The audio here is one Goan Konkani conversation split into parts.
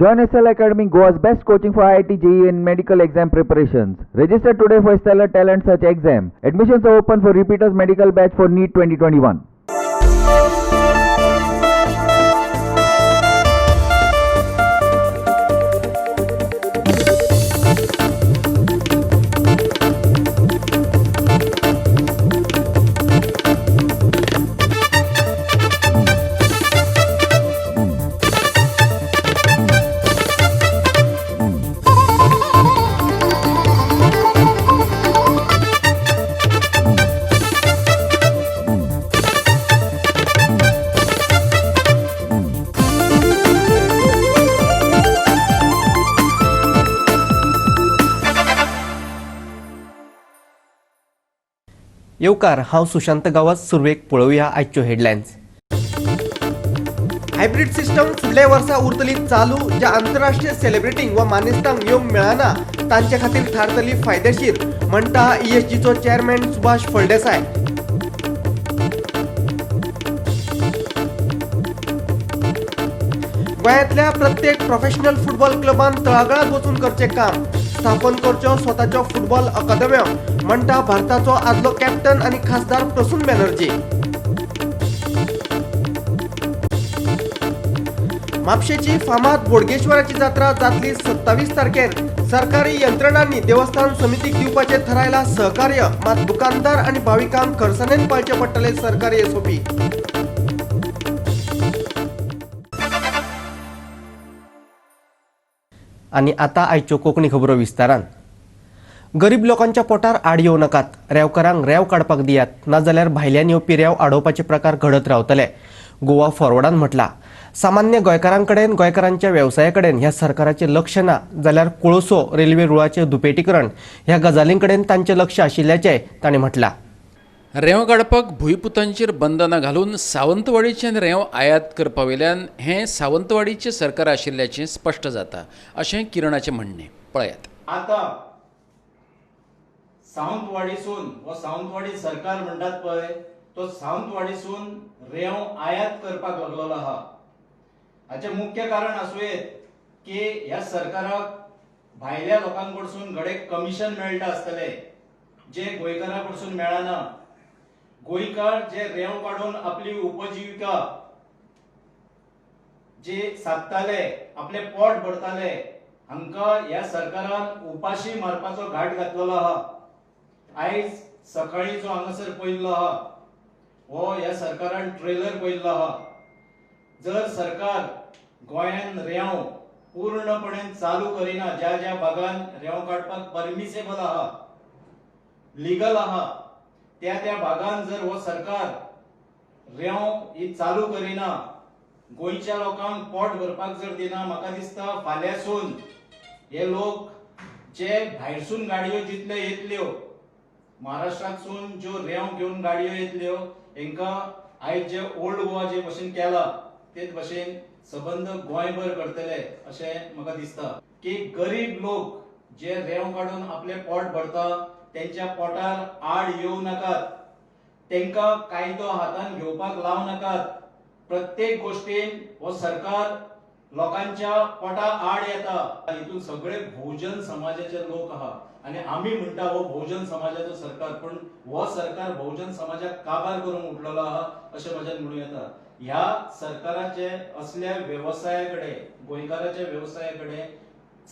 Join SL Academy, Goa's best coaching for IIT, JEE and medical exam preparations. Register today for Stellar Talent Search exam. Admissions are open for repeaters medical batch for NEET 2021. येवकार, हांव सुशांत गांवस. सुरवेक पळोवया आयच्यो हेडलायन्स. हायब्रीड सिस्टम फुडल्या वर्सा उरतली चालू. ज्या आंतरराष्ट्रीय सेलिब्रिटींक वा मानेस्तांक येवंक मेळना तांचे खातीर थारतली फायदेशीर, म्हणटा ईएसजीचो चेअरमॅन सुभाष फळदेसाय. गोंयांतल्या प्रत्येक प्रोफेशनल फुटबॉल क्लबान तळागाळात वचून करचें काम, स्थापन करच्यो स्वताच्यो फुटबॉल अकादम्यो, म्हणटा भारताचो आदलो कॅप्टन आनी खासदार प्रसून बॅनर्जी. म्हापशेची फामाद बोडगेश्वराची जात्रा जातली 27 तारखेर. सरकारी यंत्रणांनी देवस्थान समितीक दिवपाचें थारायलां सहकार्य, मात दुकानदार आनी भाविकांक खरसाणेन पाळचें पडटलें सरकारी एसओपी. आनी आतां आयच्यो कोंकणी खबरो विस्तारान. गरीब लोकांच्या पोटार आड येवं नाकात, रेंवकारांक रेंव काडपाक दियात, नाजाल्यार भायल्यान येवपी रेंव आडोवपाचे प्रकार घडत रावतले, गोवा फॉरवर्डान म्हटलां. सामान्य गोंयकारांकडेन, गोंयकारांच्या वेवसाया कडेन ह्या सरकाराचें लक्ष ना, जाल्यार कोळसो, रेल्वे रुळाचें दुपेटीकरण ह्या गजालीं कडेन तांचें लक्ष आशिल्ल्याचें तांणी म्हटलां. रेंव काडपाक भुंयपुतांचेर बंधनां घालून सावंतवाडीच्यान रेंव आयात करपा वयल्यान हें सावंतवाडीचें सरकार आशिल्ल्याचें स्पश्ट जाता, अशें किरणाचें म्हणणें. पळयात. आतां सावंतवाडीसून हो सावंतवाडी सरकार म्हणटात पळय, तो सावंतवाडीसून रेंव आयात करपाक लागलेलो आहा. हाचें मुख्य कारण आसूं येत की ह्या सरकाराक भायल्या लोकां कडसून घडये कमिशन मेळटा आसतलें, जें गोंयकारां कडसून मेळना. गोंयकार जे रेंव काडून आपली उपजिविका जे सादताले, आपलें पोट भरताले, हांकां ह्या सरकारान उपाशी मारपाचो घाट घातलेलो आहा. आयज सकाळी जो हांगासर पळयल्लो आहा, हो ह्या सरकारान ट्रेलर पळयल्लो आहा. जर सरकार गोंयान रेंव पूर्णपणे चालू करिना, ज्या ज्या भागान रेंव काडपाक परमिसेबल आहा, लिगल आहा, त्या त्या भागान जर हो सरकार रेंव ही चालू करिना, गोंयच्या लोकांक पोट भरपाक जर दिना, म्हाका दिसता फाल्यांसून हे लोक जे भायरसून गाडयो जितल्यो येतल्यो, महाराष्ट्रांतसून ज्यो रेंव घेवन गाडयो येतल्यो, हेंकां आयज जे ओल्ड गोवा जे भशेन केला तेच भशेन सबंद गोंयभर करतले अशें म्हाका दिसता. की गरीब लोक जे रेंव काडून आपलें पोट भरता तेंच्या पोटार आड येवं नाकात, तेंकां कायदो हातान घेवपाक लावं नाकात. प्रत्येक गोश्टीन हो सरकार लोकांच्या पोटा आड येता. हितून सगळे भोवजन समाजाचे लोक आहा आनी आमी म्हणटा हो भोवजन समाजाचो सरकार, पूण हो सरकार भोवजन समाजाक काबार करूंक उठलेलो आहा अशें म्हज्यान म्हणूं येता. ह्या सरकाराचे असल्या वेवसाया कडेन, गोंयकाराच्या वेवसाया कडेन,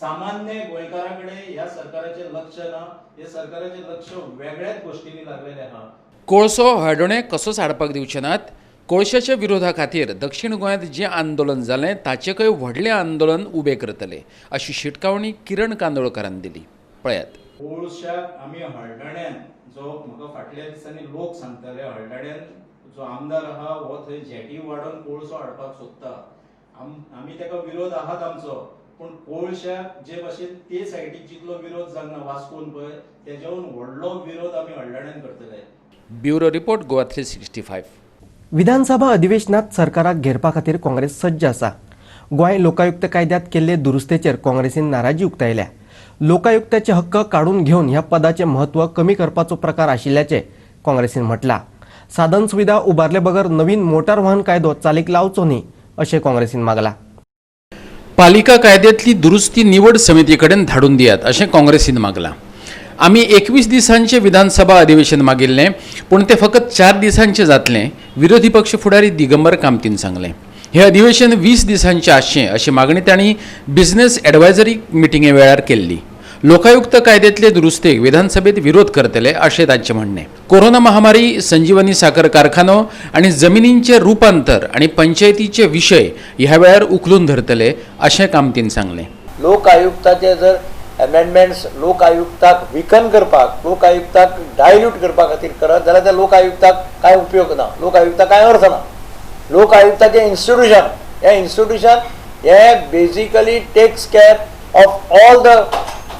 सामान्य गोंयकारा कडेन ह्या सरकाराचें लक्ष ना. हे सरकाराचें लक्ष वेगळ्याच गोश्टींनी लागलेलें आहा. कोळसो हळदोणें कसोच हाडपाक दिवचे नात. कोळशाच्या विरोधा खातीर दक्षिण गोंयांत जें आंदोलन जालें ताचेकय व्हडलें आंदोलन उबें करतले, अशी शिटकावणी किरण कांदोळकारान दिली. पळयात. कोळशाक आमी हळदण्यान, जो म्हाका फाटल्या दिसांनी लोक सांगताले, हळदण्यान जो आमदार आहा हो थंय जेटी वाडोवन कोळसो हाडपाक सोदता. आमी ताका विरोध आहात आमचो, पूण कोळशाक जे भाशेन ते सायडीक जितलो विरोध जालना वास्कोन पळय, तेज्याहून व्हडलो विरोध आमी हळदण्यान करतले. Bureau report, Goa 365. विधानसभा अधिवेशनात सरकाराक घेरपा खातीर काँग्रेस सज्ज आसा. गोंय लोकायुक्त कायद्यात केल्ले दुरुस्तेचेर काँग्रेसीन नाराजी उक्तायल्या. लोकायुक्ताचे हक्क काडून घेवन ह्या पदाचें म्हत्व कमी करपाचो प्रकार आशिल्ल्याचें काँग्रेसीन म्हटलां. साधन सुविधा उबारले बगर नवीन मोटार वाहन कायदो चालीक लावचो न्ही, अशें काँग्रेसीन मागलां. पालिका कायद्यांतली दुरुस्ती निवड समिती कडेन धाडून दियात अशें काँग्रेसीन मागलां. आमी 21 दिसांचें विधानसभा अधिवेशन मागिल्लें, पूण तें फकत 4 दिसांचें जातलें, विरोधी पक्ष फुडारी दिगंबर कामतीन सांगलें. हें अधिवेशन 20 दिसांचें आसचें अशी मागणी तांणी बिझनेस एडवायजरी मिटिंगे वेळार केल्ली. लोकायुक्त कायद्यांतले दुरुस्तेक विधानसभेत विरोध करतले अशें तांचें म्हणणें. कोरोना महामारी, संजीवनी साखर कारखानो आनी जमिनींचें रुपांतर आनी पंचायतीचे विशय ह्या वेळार उखलून धरतले अशें कामतीन सांगलें. लोक आयुक्ताचे जर अमेंडमेंट्स लोक आयुक्ताक विकन करपाक, लोक आयुक्ताक डायल्यूट करपा खातीर करत जाल्यार त्या लोक आयुक्ताक कांय उपयोग ना, लोक आयुक्ताक कांय अर्थ ना. लोक आयुक्ताचें इन्स्टिट्यूशन, हें इन्स्टिट्यूशन हें basically takes care of all the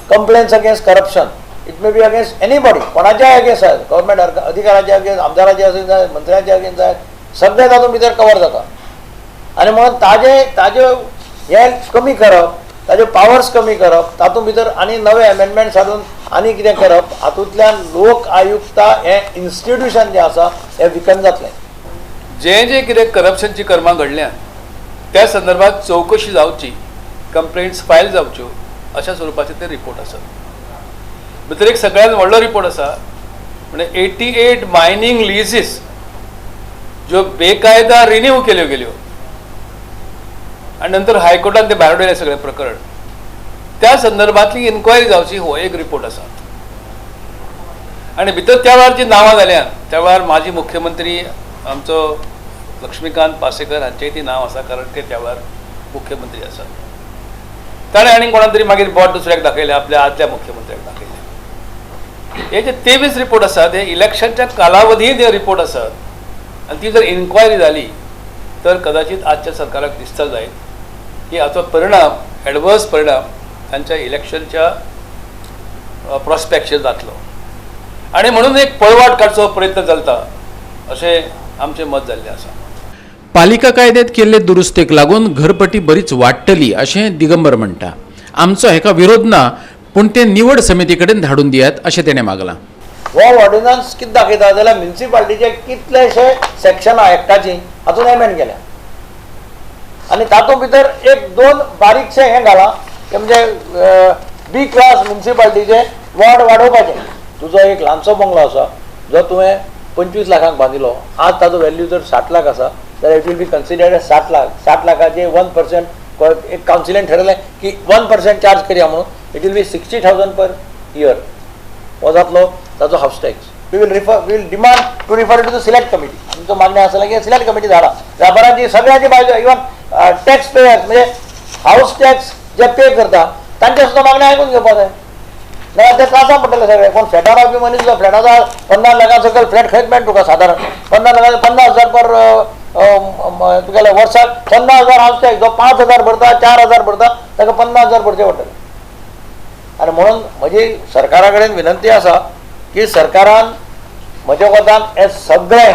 complaints against corruption. It may be against anybody, कोणाच्याय अगेन्स्ट आसात, गव्हर्मेंट अधिकाराच्या अगेन्स्ट, आमदाराच्या अगेन्स्ट जाय, मंत्र्याच्या अगेन्स्ट जाय, सगळें तातूंत भितर कवर जाता. आनी म्हणून ताजे ताजे हें कमी करप, ताजे पावर्स कमी करप, तातूंत भितर आनी नवे अमेंडमेंट्स हाडून आनी कितें करप, हातूंतल्यान लोक आयुक्ता हें इन्स्टिट्यूशन जें आसा हें विकन जातलें. जे जे कितें करप्शनची कर्मां घडल्या त्या संदर्भात चवकशी जावची, कंप्लेंट्स फायल जावच्यो अशा स्वरुपाचे ते रिपोर्ट आसात. भितर एक सगळ्यात व्हडलो रिपोर्ट आसा म्हणजे 88 मायनींग लिजीस ज्यो बेकायदा रिन्यू केल्यो गेल्यो आनी नंतर हायकोर्टान ते भायर उडयलें सगळें प्रकरण, त्या संदर्भातली इन्क्वायरी जावची हो एक रिपोर्ट आसा. आनी भितर त्या वेळार जी नांवां जाल्यात त्या वेळार माजी मुख्यमंत्री आमचो लक्ष्मीकांत पासेकर हांचेय ती नांव आसा, कारण ते त्या वेळार मुख्यमंत्री आसात. ताणें आनी कोणा तरी मागीर बोट दुसऱ्याक दाखयलें, आपल्या आदल्या मुख्यमंत्र्याक दाखयलें. हे जे 23 रिपोर्ट आसात हे इलेक्शनच्या कालावधींत हे रिपोर्ट आसात आनी ती जर इन्क्वायरी जाली तर कदाचित आजच्या सरकाराक दिसता जायत की हाचो परिणाम, एडवर्स परिणाम तांच्या इलेक्शनच्या प्रॉस्पेक्टचेर जातलो आनी म्हणून एक पळवाट काडचो प्रयत्न चलता अशें आमचें मत जाल्लें आसा. पालिका कायद्यात केल्ले दुरुस्तेक लागून घरपट्टी बरीच वाडटली अशें दिगंबर म्हणटा. आमचो हेका विरोध ना, पूण ते निवड समिती कडेन धाडून दियात अशें तेणें मागलां. हो ऑर्डिनन्स कितें दाखयता जाल्यार म्युनिसिपालिटीचे कितलेशे सेक्शनां एक्टाची हातूंत एमेंड केल्या आनी तातूंत भितर एक दोन बारीकशें हें घालां की म्हणजे बी क्लास म्युनिसिपालिटीचे वॉर्ड वाडोवपाचें. तुजो एक ल्हानसो बंगलो आसा जो तुवें 25 लाखांक बांदिलो, आज ताजो वेल्यू जर 60 लाख आसा जाल्यार it will be considered 60 lakh. 60 लाखाचे 1% एक कावन्सिलान ठरयलें की 1% चार्ज करया म्हणून, it will be 60,000 per year हो जातलो ताजो house tax. We will refer, we will demand to refer to the select committee. आमचो मागणें आसा की सिलेक्ट कमिटी धाडा, व्यापारांची सगळ्यांची बाजू, इवन टॅक्स पेयर्स म्हणजे हावस टॅक्स जे पे करता तांचे सुद्दां मागणें आयकून घेवपाक जाय. नाल्यार ते त्रासान पडटले सगळे. कोण फ्लॅटार रावपी मनीस सुद्दां फ्लॅटाचो 50 लाखां सकयल फ्लॅट खंयच मेळटा तुका, सादारण 50 लाखां 50,000 पर तुगेले वर्साक 50,000 हावस टॅक्स, जो 5,000 भरता, 4,000 भरता ताका 50,000 भरचे पडटले. आनी म्हणून म्हजी सरकारा कडेन विनंती आसा की सरकारान म्हज्या कोतान हे सगळे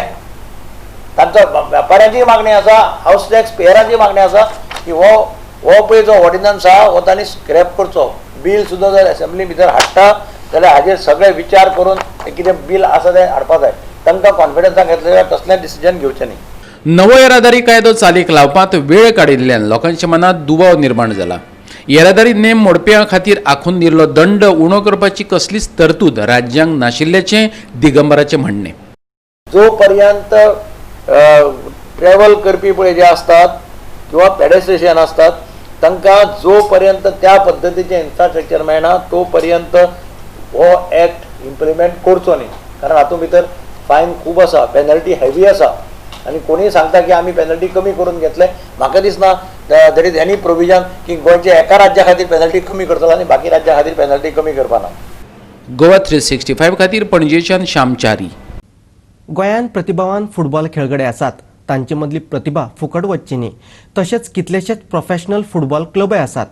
तांचो व्यापाऱ्यांची मागणी आसा, हावस टॅक्स पेयरांची मागणी आसा की हो हो पळय जो ऑर्डिनन्स आसा हो तांणी स्क्रॅप करचो. बील सुद्दां जर एसेंब्ली भितर हाडटा जाल्यार हाजेर सगळे विचार करून कितें बील आसा तें हाडपा जाय. तांकां कॉन्फिडन्सान घेतले जाल्यार कसलें डिसिजन घेवचें न्ही. नवो येरादारी कायदो चालीक लावपांत वेळ काडिल्ल्यान लोकांच्या मनांत दुबाव निर्माण जाला. येरादारी नेम मोडप्यां खातीर आखून दिल्लो दंड उणो करपाची कसलीच तरतूद राज्यांक नाशिल्ल्याचें दिगंबराचें म्हणणें. जो पर्यंत ट्रॅव्हल करपी पळय जे आसतात किंवा पेडेस्ट्रियन आसतात तांकां जो पर्यंत त्या पद्दतीचें इन्फ्रास्ट्रक्चर मेळना तो पर्यंत हो एक्ट इम्प्लिमेंट करचो न्ही. कारण हातूंत भितर फायन खूब आसा, पेनल्टी हेवी आसा आनी कोणूय सांगता की आमी पेनल्टी कमी करून घेतले, म्हाका दिसना there is any provision की गोंयच्या एका राज्या खातीर पेनल्टी कमी करतलो आनी बाकी राज्या खातीर पेनल्टी कमी करपा ना. गोवा 365 खातीर पणजेच्यान श्यामचारी. गोंयांत प्रतिभावान फुटबॉल खेळगडे आसात, तांचे मदली प्रतिभा फुकट वचची न्ही. तशेंच कितलेशेच प्रोफेशनल फुटबॉल क्लबय आसात.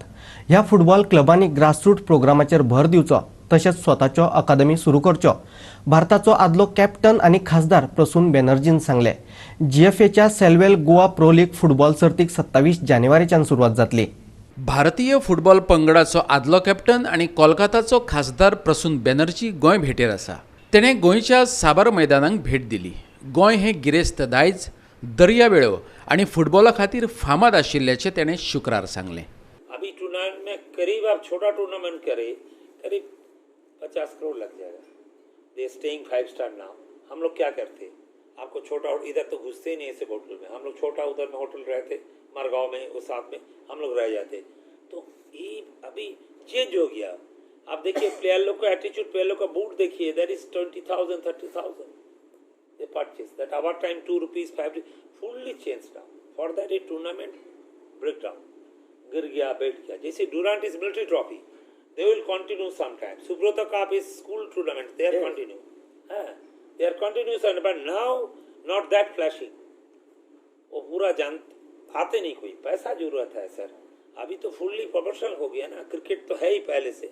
ह्या फुटबॉल क्लबांनी ग्रासरूट प्रोग्रामाचेर भर दिवचो, तशेंच स्वताच्यो अकादमी सुरू करच्यो. भारताचो आदलो कॅप्टन आनी खासदार प्रसून बॅनर्जीन सांगलें. जीएफएच्या Selvel Goa pro league football सर्तीक 27 जानेवारीच्यान सुरवात जातली. भारतीय फुटबॉल पंगडाचो आदलो कॅप्टन आनी कोलकाताचो खासदार प्रसून बॅनर्जी गोंय भेटेर आसा. तेणें गोंयच्या साबार मैदानांक भेट दिली. गोंय हें गिरेस्त दायज, दर्यावेळो आनी फुटबॉला खातीर फामाद आशिल्ल्याचें तेणें शुक्रार सांगलें. टूर्नामेंट में करीब आप छोटा टूर्नामेंट करें करीब 50 करोड़ लग जाएगा। They staying 5 star now. हम लोग क्या करते, आपको छोटा इधर तो घुसते ही नहीं ऐसे होटल में, हम लोग छोटा उधर में होटल रहते मरगांव में, वो साथ में हम लोग रह जाते। तो ये अभी चेंज हो गया। आप देखिए प्लेयर लोग का एटीट्यूड, प्लेयर लोग का बूट देखिए, that is 20,000 30,000 they purchase. That our time 2 rupees 5, fully change now. For that a tournament break down, गिर गया बैठ गया। जैसे Durand is military trophy, they will continue sometime. Subroto Cup is school tournament, they are continue, they are continuous, but now not that flashing. वो पूरा जान आते नहीं, कोई पैसा जरूरत है सर। अभी तो फुल्ली प्रोफेशनल हो गया ना, क्रिकेट तो है ही पहले से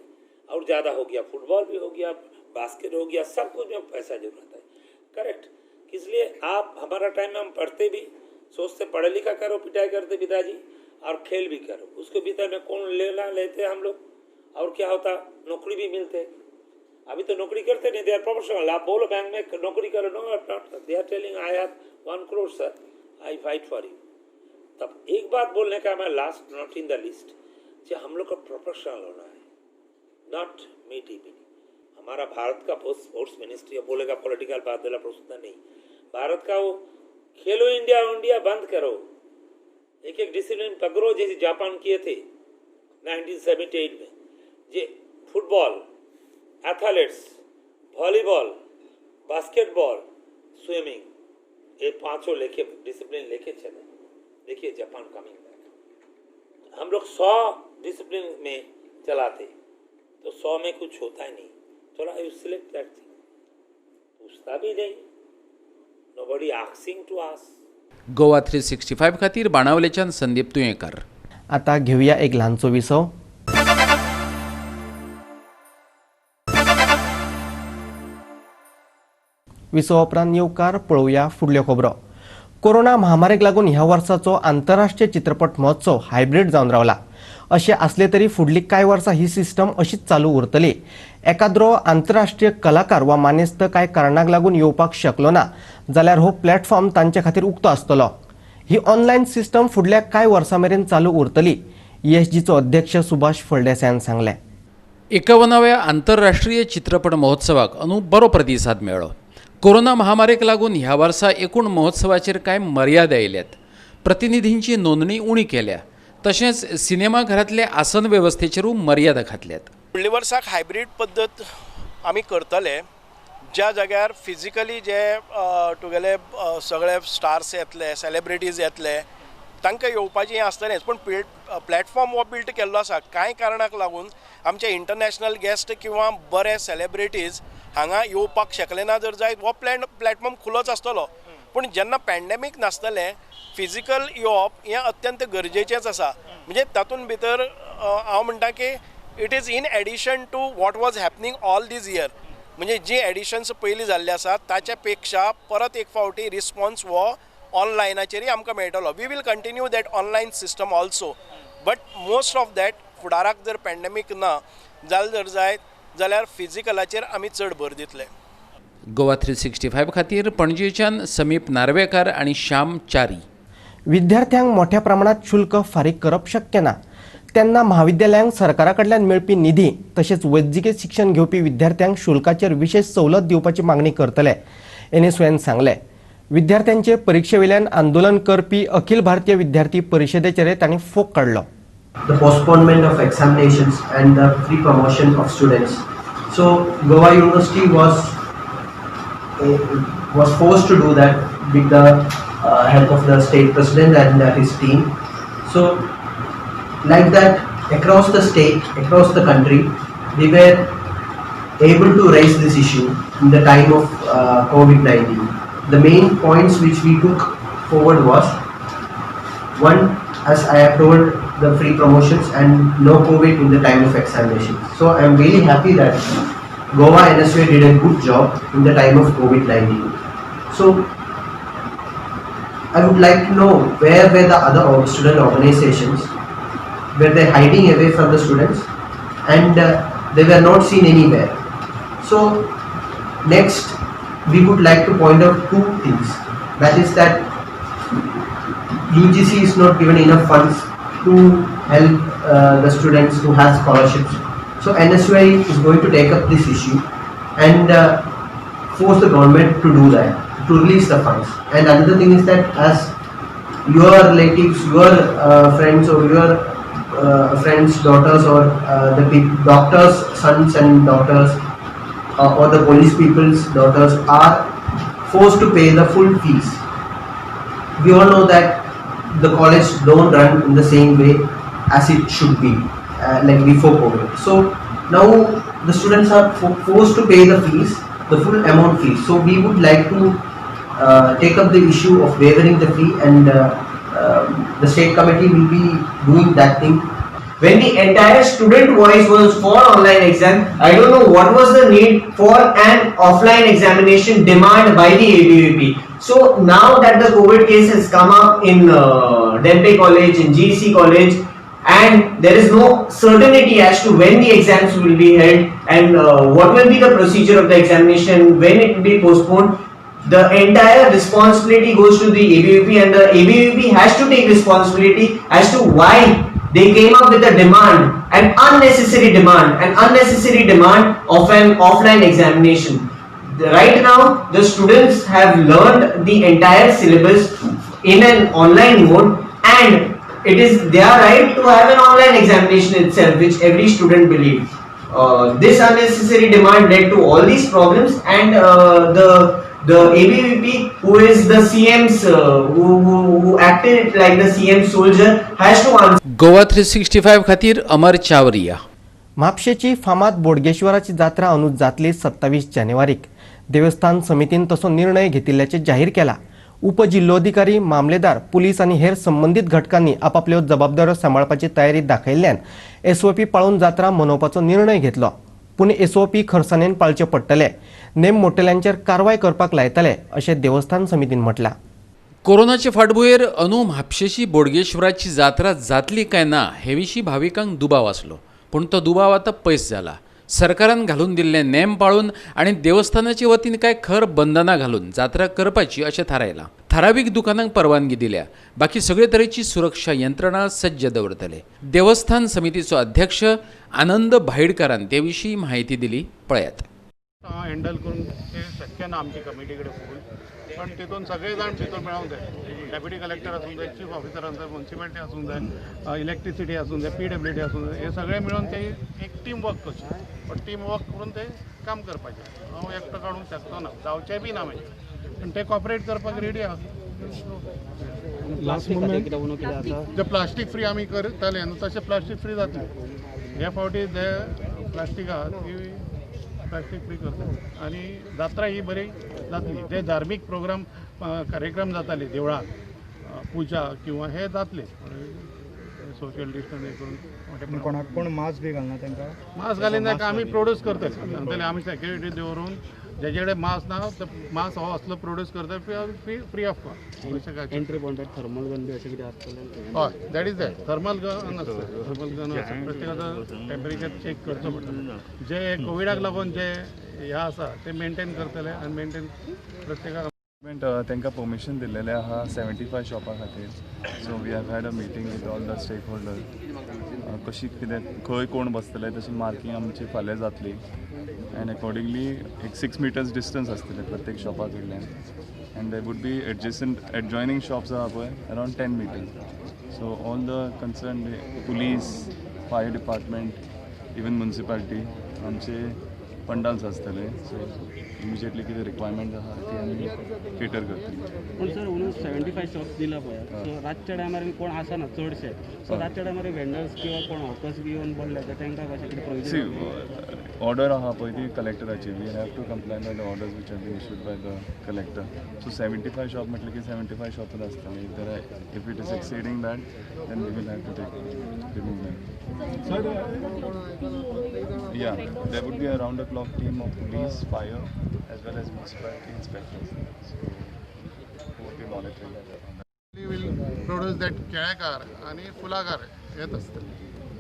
और ज़्यादा हो गया, फुटबॉल भी हो गया, बास्केट हो गया, सब कुछ में पैसा जरूरत है। करेक्ट। इसलिए आप हमारा टाइम में हम पढ़ते भी, सोचते पढ़े लिखा करो, पिटाई करते पिताजी, और खेल भी करो। उसके भीतर में कौन लेना लेते हम लोग, और क्या होता, नौकरी भी मिलते। अभी तो नौकरी करते नहीं, they are professional. आप बोलो बैंक में नौकरी करो, no they are telling I have 1 crore sir, I fight for you. तब एक बात बोलने का मैं last not in the list, जो हम लोग का प्रोफेशनल होना है, not मीटी मिनी। हमारा भारत का स्पोर्ट्स मिनिस्ट्री बोलेगा पॉलिटिकल बात बोला प्रश्न नहीं, भारत का वो खेलो इंडिया इंडिया बंद करो, एक एक डिसिप्लिन पकड़ो, जैसे जापान किए थे 1978 में, जे football, athletes, volleyball, basketball, swimming, ये पांचों लेके डिसिप्लिन लेके चले। देखिए जापान कमिंग बैक। हम लोग 100 डिसिप्लिन में चलाते तो 100 में कुछ होता ही नहीं। थोड़ा you select that thing, पूछता भी नहीं, नोबडी आस्किंग टू आस। गोवा 365 खातीर बाणावलेच्यान संदीप तुयेंकार। आता घेऊया एक ल्हानसो विसव। विसवा उपरांत येवकार पळोवया फुडल्यो खबरो। कोरोना महामारीक लागून ह्या वर्साचो आंतरराष्ट्रीय चित्रपट महोत्सव हायब्रीड जावन रावला। अशें आसलें तरी फुडली कांय वर्सां ही सिस्टम अशीच चालू उरतली। एकाद्रो आंतरराष्ट्रीय कलाकार वा मानेस्त कांय कारणाक लागून येवपाक शकलो ना जाल्यार हो प्लॅटफॉर्म तांचे खातीर उक्तो आसतलो। ही ऑनलायन सिस्टम फुडल्या कांय वर्सां मेरेन चालू उरतली, ईएसजीचो अध्यक्ष सुभाष फळदेसायान सांगलें। 51व्या आंतरराष्ट्रीय चित्रपट महोत्सवाक अंदू बरो प्रतिसाद मेळ्ळो। कोरोना महामारीक लागून ह्या वर्सा एकूण महोत्सवाचेर कांय मर्यादा आयल्यात। प्रतिनिधींची नोंदणी उणी केल्या, तशेंच सिनेमाघरांतले आसन वेवस्थेचेरूय मर्यादा घातल्यात। फुडल्या वर्साक हायब्रीड पद्दत आमी करतले, ज्या जाग्यार फिजिकली जे तुगेले सगळे स्टार्स येतले, सेलिब्रिटीज येतले, तांकां येवपाचें हें आसतलेंच, पूण प्लॅटफॉर्म हो बिल्ट केल्लो आसा। कांय कारणाक लागून आमचे इंटरनॅशनल गेस्ट किंवा बरे सेलिब्रिटीज हांगा येवपाक शकले ना जर जायत, हो प्लॅटफॉर्म खुलोच आसतलो। पूण जेन्ना पॅन्डेमीक नासतलें, फिजिकल येवप हें अत्यंत गरजेचेंच आसा। म्हणजे तातूंत भितर हांव म्हणटा की it is in addition to what was happening all these year. म्हणजे जी एडिशन्स पयलीं जाल्ले आसा ताच्या पेक्षा परत एक फावटी रिस्पॉन्स हो ऑनलायनाचेरय आमकां मेळटलो। We will continue that online system also, but most of that फुडाराक जर पॅन्डेमीक ना जालें जर जायत जाल्यार फिजिकलाचेर आमी चड भर दितले। गोवा 365 खातीर पणजेच्यान समीप नार्वेकार आनी श्याम च्यारी। विद्यार्थ्यांक मोठ्या प्रमाणात शुल्क फारीक करप शक्य ना, तेन्ना म्हाविद्यालयांक सरकारा कडल्यान मेळपी निधी तशेंच वैजकी शिक्षण घेवपी विद्यार्थ्यांक शुल्काचेर विशेष सवलत दिवपाची मागणी करतले, एनएसयूएन सांगलें। विद्यार्थ्यांचे परिक्षेवेल्यान आंदोलन करपी अखिल भारतीय विद्यार्थी परिषदेचेर तांणी फोग काडलो। The postponement of examinations and the free promotion of students. So Goa University was forced to do that with the help of the state president and his team. So like that, across the state, across the country, we were able to raise this issue in the time of COVID-19. The main points which we took forward was, one, as I have told, the free promotions and no COVID in the time of examination. So I am really happy that Goa NSUI did a good job in the time of COVID-19. So I would like to know where were the other student organizations, were they hiding away from the students, and they were not seen anywhere. So next, we would like to point out two things. That is that UGC is not given enough funds to help the students who have scholarships. So NSUI is going to take up this issue and force the government to do that, to release the funds. And another thing is that as your relatives, your friends or your friends' daughters or the doctors' sons and daughters or the police people's daughters are forced to pay the full fees. We all know that the college don't run in the same way as it should be, like before COVID. So now the students are forced to pay the fees, the full amount fees. So we would like to take up the issue of waiving the fee, and the state committee will be doing that thing. When the entire student voice was for online exam, I don't know what was the need for an offline examination demand by the ABVP. So now that the COVID case has come up in Dhempe College, in GEC College, and there is no certainty as to when the exams will be held and what will be the procedure of the examination, when it will be postponed, the entire responsibility goes to the ABVP, and the ABVP has to take responsibility as to why they came up with a demand, an unnecessary demand of an offline examination. Right now, the students have learned the entire syllabus in an online mode, and it is their right to have an online examination itself, which every student believes. This unnecessary demand led to all these problems, and the ABVP, who is the CM's, who acted like the CM soldier, has to answer. Goa 365 खातीर अमर चावरिया. म्हापशेची फामाद बोडगेश्वराची जात्रा अंदू जातली 27 जानेवारीक. देवस्थान समितीन तसो निर्णय घेतिल्ल्याचें जाहीर केला. उपजिल्लोधिकारी, मामलेदार, पुलीस आनी हेर संबंदीत घटकांनी आपापल्यो जबाबदाऱ्यो सांबाळपाची तयारी दाखयल्ल्यान एसओपी पाळून जात्रा मनोवपाचो निर्णय घेतलो. पूण एसओपी खरसाणेन पाळचे पडटले, नेम मोडटल्यांचेर कारवाय करपाक लायतले अशें देवस्थान समितीन म्हटलां. कोरोनाचे फाटभुंयेर अंदू म्हापशेची बोडगेश्वराची जात्रा जातली काय ना हे विशीं भाविकांक दुबाव आसलो, पूण तो दुबाव आतां पयस जाला. सरकारान घालून दिल्ले नेम पाळून आनी देवस्थानाचे वतीन कांय खर बंधनां घालून जात्रा करपाची अशें थारायलां. थारावीक दुकानांक परवानगी दिल्या, बाकी सगळे तरेची सुरक्षा यंत्रणा सज्ज दवरतले. देवस्थान समितीचो अध्यक्ष आनंद भाईडकारान ते विशीं म्हायती दिली, पळयात. हँडल करूंक तें शक्य ना आमची कमिटी कडेन फूल, पण तितून सगळे जाण तितून मेळोंक जाय. डेप्युटी कलेक्टर आसूंक जाय, चीफ ऑफिसर आसूंक जाय, म्युनिसिपालिटी आसूंक जाय, इलेक्ट्रिसिटी आसूंक जाय, PWD आसूंक जाय, हे सगळे मेळून ते एक टीम वर्क करचें. पण टीम वर्क करून ते काम करपाचें. हांव एकटो काडूंक शकचो ना, जावचें बी ना मागीर, पण ते कॉपरेट करपाक रेडी आसा. जे प्लास्टीक फ्री आमी करताले न्हू तशें प्लास्टीक फ्री जातलें. हे फावटी जे प्लास्टीक आहा ती प्लास्टीक फ्री करता आनी जात्रा ही बरी जातली. जे धार्मीक प्रोग्राम कार्यक्रम जाताले देवळान, पुजा किंवा हे जातले सोशल डिस्टन्स हे करून. कोणाक कोण मास्क बी घालना तांकां? मास्क घालिना आमी प्रोड्यूस करतले, सांगतले आमी सेक्युरिटी दवरून जेजे कडेन मास्क ना तो मास्क हो असलो प्रोड्यूस करता फ्री ऑफ कॉस्ट. एंट्री पॉयंटार थर्मल गन बी अशें कितें आसतलें? हय, that is that thermal gun आसता. थर्मल गन आसता, प्रत्येकाचो टेम्परेचर चॅक करचो पडटा. जे कोविडाक लागून जे हें आसा ते मेंटेन करतले आनी मेंटेन प्रत्येकाक तांकां परमिशन दिल्लेलें आहा 75 शॉपां खातीर. So we have had a meeting with all the stakeholder. कशी कितें खंय कोण बसतले तशी मार्कींग आमची फाल्यां जातली एंड अकॉर्डिंगली एक 6 मिटर्स डिस्टन्स आसतलें प्रत्येक शॉपा कडल्यान and there would be adjacent adjoining shops आहा पळय around 10 meters. So all the concern police, fire department, even municipality आमचे पंडाल्स आसतले. सो इमिजिएटली कितें रिक्वायरमेंट आहा ती आमी केटर करतली. पूण सर अंदू 75 शॉप्स दिला पळय, सो रातच्या टायमार कोण आसना चडशे, सो रातच्या टायमार वेंडर्स किंवा कोण हॉकर्स बी येवन पडले तर तांकां कशें कितें प्रोविजन? ऑर्डर आहा पळय ती कलेक्टराची, we have to comply by the orders which have been issued by the collector. So 75 shop म्हटलें की 75 शॉपच आसतले. If it is exceeding that then we will have to take remove them. Yeah, there would be a round the clock team of police, fire as well as municipality inspectors. So who would be monitoring that. We will produce that Kelekar आणि फुलाकार येत असतले.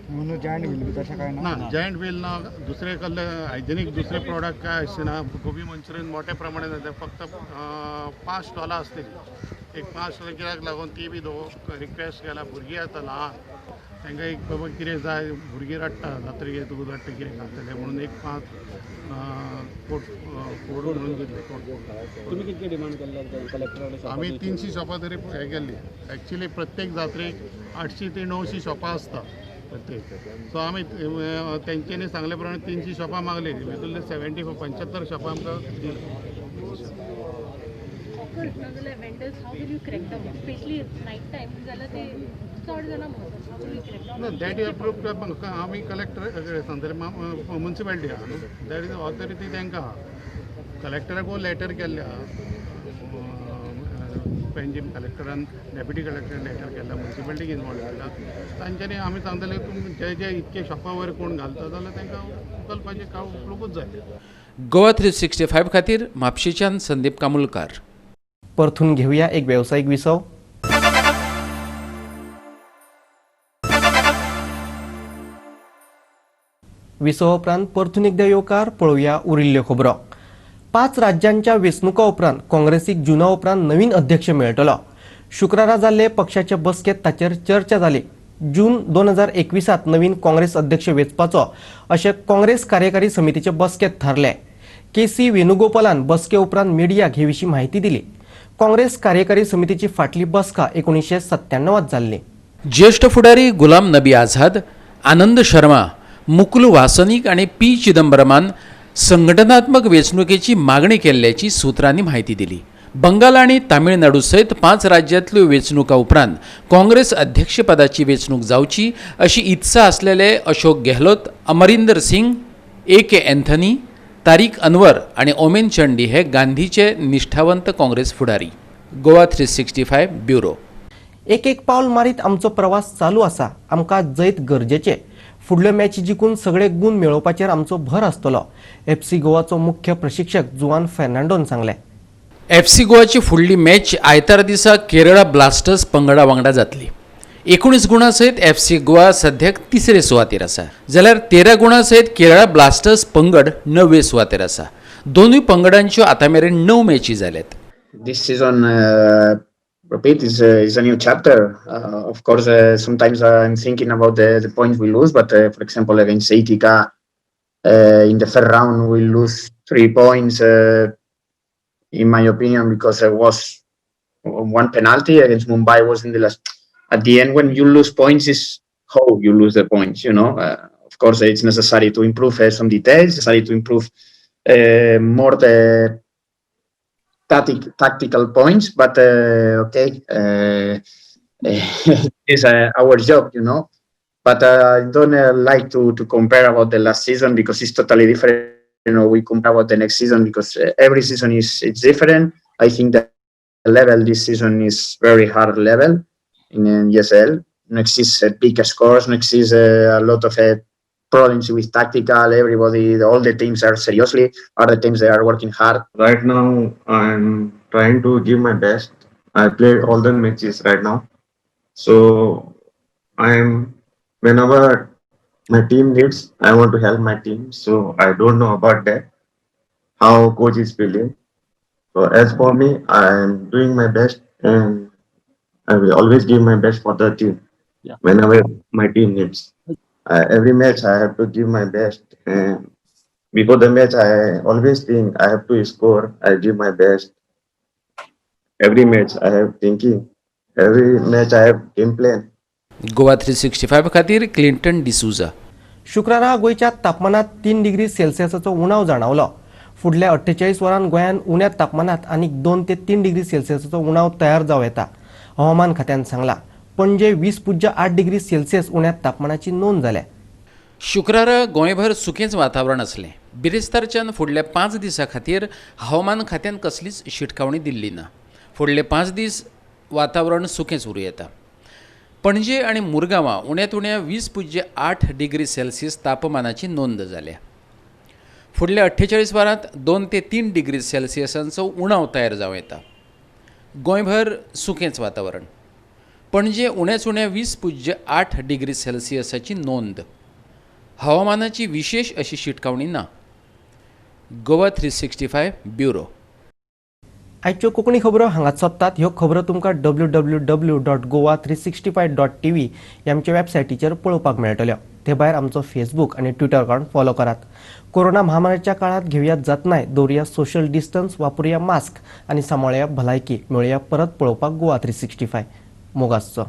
म्हणून जायंट व्हील बी तशें काय ना? ना, जायंट व्हील ना. दुसरे कसले हायजेनीक दुसरे प्रोडक्ट काय आसचे ना. गोबी मंचुरियन मोठ्या प्रमाणात जाता, फक्त 5 स्टॉलां आसतली. एक 5 स्टॉलां कित्याक लागून ती बी रिक्वेस्ट केला, भुरगीं आतां ल्हान तांकां एक बाबा कितें जाय, भुरगीं रडटा जात्रेक तुका रडटा कितें खातलें म्हणून एक 5 कोट कोड म्हणून दिल्ले. तुमी कितके डिमांड केल्ले कलेक्टरा? आमी 300 शॉपां तरी हें केल्ली. एक्चुली प्रत्येक जात्रेक 800 ते 900 शॉपां आसता प्रत्येक. सो आमी तेंच्यांनी सांगले प्रमाणे 300 शॉपां मागली, भितूरले 75 शॉपां आमकां दिली. ना that is approve. आमी कलेक्टर सांगतले, मुन्सिपालिटी आहा न्हू, that is authority तांकां आहा. कलेक्टराकूय लेटर केल्ले आहा, पेंजीम कलेक्टरान डेप्युटी कलेक्टरान लेटर केला, मुन्सिपालिटीक इनवॉल्व केला. तांच्यांनी आमी सांगतले तुमी जे जे इतके शॉपां वयर कोण घालता जाल्यार तांकां उखलपाचें काम उखलूंकूच जाय. गोवा 365 खातीर म्हापशेंच्यान संदीप कामुलकार. परतून घेवया एक वेवसायीक विसव. विसवा उपरांत परतून एकदा येवकार. पळोवया उरिल्ल्यो खबरो. 5 राज्यांच्या वेंचणुका उपरांत काँग्रेसीक जुना उपरांत नवीन अध्यक्ष मेळटलो. शुक्रारा जाल्ले पक्षाचे बसकेंत ताचेर चर्चा जाली. जून 2021 नवीन काँग्रेस अध्यक्ष वेंचपाचो अशें काँग्रेस कार्यकारी समितीचे बसकेंत थारलें. के सी वेणुगोपालान बसके उपरांत मिडियाक हे विशीं म्हायती दिली. काँग्रेस कार्यकारी समितीची फाटली बसका 1997 जाल्ली. ज्येष्ठ फुडारी गुलाम नबी आझाद, आनंद शर्मा, मुकुल वासनिक आनी पी चिदंबरमान संघटनात्मक वेंचणुकेची मागणी केल्ल्याची सूत्रांनी म्हायती दिली. बंगाल आनी तामिळनाडू सयत 5 राज्यांतल्यो वेंचणुका उपरांत काँग्रेस अध्यक्षपदाची वेंचणूक जावची अशी इत्सा आसलेले अशोक गेहलोत, अमरिंदर सिंग, ए के अँथनी, तारीक अनवर आनी ओमेन चंडी हे गांधीचे निष्ठावंत काँग्रेस फुडारी. गोवा 365 ब्युरो. एक एक पावल मारीत आमचो प्रवास चालू आसा. आमकां जैत गरजेचें. फुडल्यो मॅची जिखून सगळे गूण मेळोवपाचेर आमचो भर आसतलो, एफसी गोवाचो मुख्य प्रशिक्षक जुआन फेर्नांडोन सांगलें. एफसी गोवाची फुडली मॅच आयतारा दिसा केरळा ब्लास्टर्स पंगडा वांगडा जातली. 19 गुणां सयत एफसी गोवा सद्याक तिसरे सुवातेर आसा, जाल्यार 13 गुणां सयत केरळा ब्लास्टर्स पंगड 9वे सुवातेर आसा. दोनूय पंगडांच्यो आतां मेरेन 9 मॅची जाल्यात. This season, repeat, is a new chapter. Of course, sometimes I'm thinking about the points we lose, but for example, against ATK in the first round we lose 3 points, in my opinion, because there was one penalty against Mumbai was in the last. At the end, when you lose points, is how you lose the points, you know. Of course, it's necessary to improve some details, necessary to improve more the tactical points, but okay, it's our job, you know. But I don't like to compare about the last season because it's totally different. You know, we compare about the next season because every season is it's different. I think the level this season is very hard level in ESL. No exists big scores, no exists a lot of problems with tactical. Everybody, all the teams are seriously, all the teams they are working hard. Right now, I'm trying to give my best. I play all the matches right now. So whenever my team needs, I want to help my team. So I don't know about that, how coach is feeling. So as for me, I'm doing my best and I will always give my best for the team. Yeah. Whenever my team needs. Every match I have to give my best. And before the match, I always think I have to score. I give my best. Every match I have thinking. Every match I have game plan. Goa 365 खातीर क्लिंटन डिसूजा. शुक्रारा गोंयच्या तापमानात 3 डिग्री सेल्सियसाचो उणाव जाणवलो. फुडल्या 48 वरां गोंयांत उण्या तापमानात आनीक 2 ते 3 डिग्री सेल्सियसाचो उणाव तयार जावं येता, हवामान खात्यान सांगला. पणजे 20.8 डिग्री सेल्सियस उण्या तापमानाची नोंद जाल्या. शुक्रारा गोंयभर सुकेंच वातावरण आसलें. बिरेस्तारच्यान फुडल्या 5 दिसां खातीर हवामान खात्यान कसलीच शिटकावणी दिल्ली ना. फुडले 5 दीस वातावरण सुकेंच उरूं येता. पणजे आनी मुरगांवां उण्यांत उण्या 20.8 डिग्री सेल्सियस तापमानाची नोंद जाल्या. फुडल्या 48 वरांत 2 ते 3 डिग्री सेल्सियसांचो उणाव तयार जावं येता. गोंयभर सुकेंच वातावरण. पणजे उण्याच उण्या 20.8 डिग्री सेल्सियसाची नोंद. हवामानाची विशेष अशी शिटकावणी ना. गोवा 365 ब्युरो. आयच्यो कोंकणी खबरो हांगाच सोंपतात. ह्यो खबरो तुमकां www.goa365.tv ह्या आमच्या वेबसायटीचेर पळोवपाक मेळटल्यो. ते भायर आमचो फेसबूक आनी ट्विटर अकावंट फॉलो करात. कोरोना महामारीच्या काळात घेवया जतनाय, दवरुया सोशल डिस्टन्स, वापरुया मास्क आनी सांबाळया भलायकी. मेळुया परत पळोवपाक गोवा 365. मोगासचो.